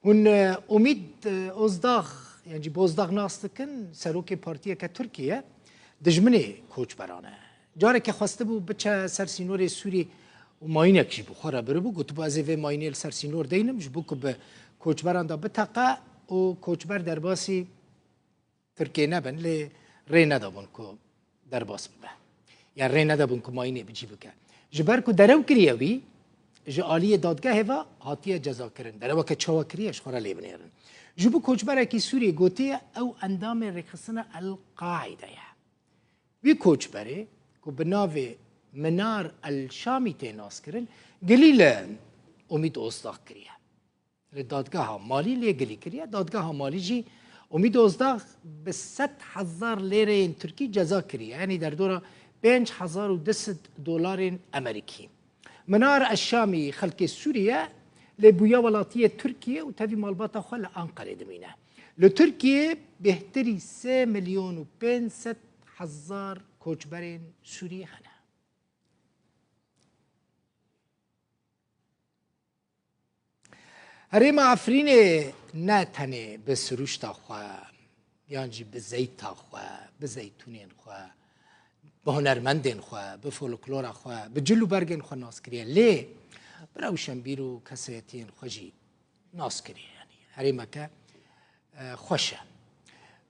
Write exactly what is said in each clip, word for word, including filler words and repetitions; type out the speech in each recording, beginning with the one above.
Hûn e, Umîd e, Ozdag, yan jî Bozdag nas dikin, serokê partiyeke Tirkiye, dijminê koçberan e. Careke xwestibû biçe ser sînorê Sûrî û mayînek jî bi xwe re biribû. Gotibû, ez ê vê mayînê li ser sînor deynim, ji bo ku bi koçberan de biteqe û koçber derbasî Tirkiyê nebin, lê rê nedabûn ku derbas bibe. Yan rê nedabûn ku mayînê bi cî bike. Ji ber ku derew kiriye wî, ji aliyê dadgehê ve hatiye cezakirin. Dereweke çawa kiriye, ji xwe re lê binêrin. Ji bo koçberekî Sûriyê gotiye, ew endamê rêxistina El-Qaîde ye. Wî koçberê ku bi navê Minar El-Şamî tê naskirin, gilî li Umîd Ozdag kiriye. Li dadgeha malî lê gilî kiriye. Dadgeha malî jî Umîd Ozdag bi sed hezar lêreyên Tirkî ceza kiriye. Yanî derdora pênc hezar û du sed dolarên Amerîkî. Minar Eşamî xelkê Sûriye lê bûye welatiyê Tirkiye û tevî malbata xwe li Anqerê dimîne. Li Tirkiye bêhtirî sê milyon û pênc sed hezar koçberên Sûrî hene. Herêma Efrînê ne tenê bi sirûşta xwe, yan jî bi zeyta xwe, bi zeytûnên xwe, bi hunermendên xwe, bi folklora xwe, bi cil û bergên xwe nas kiriye. Lê bi rewşenbîr û kesayetiyên xwe jî nas kiriye. Yanî herêmeke e, xweş e.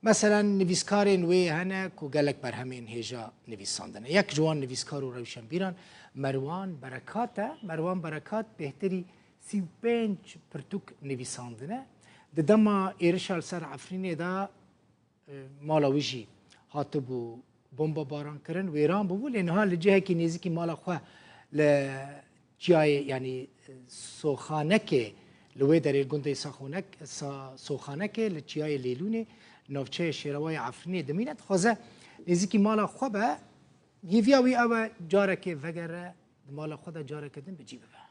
Meselen, nivîskarên wê hene ku gelek berhemên hêja nivîsandine. Yek ji wan nivîskar û rewşenbîran Merwan Berekat e. Merwan Berekat bêhtirî sî û pênc pirtûk nivîsandine. Di dema êrişa li ser Efrînê de, e, mala wî jî hatibû bombebaran kirin, wêran bûbû, lê niha li cihekî nêzîkî mala xwe li çiyayê, yanî Soxanekê, li wê derê gundê Saxonek-, Sa-, Soxanekê, li çiyayê Lêlûnê, navçeyê şêrewayê Efrînê dimîne, dixwaze nêzîkî mala xwe be. Hêviya wî ew e, carekê vegere, di mala xwe de careke din bi cî bibe.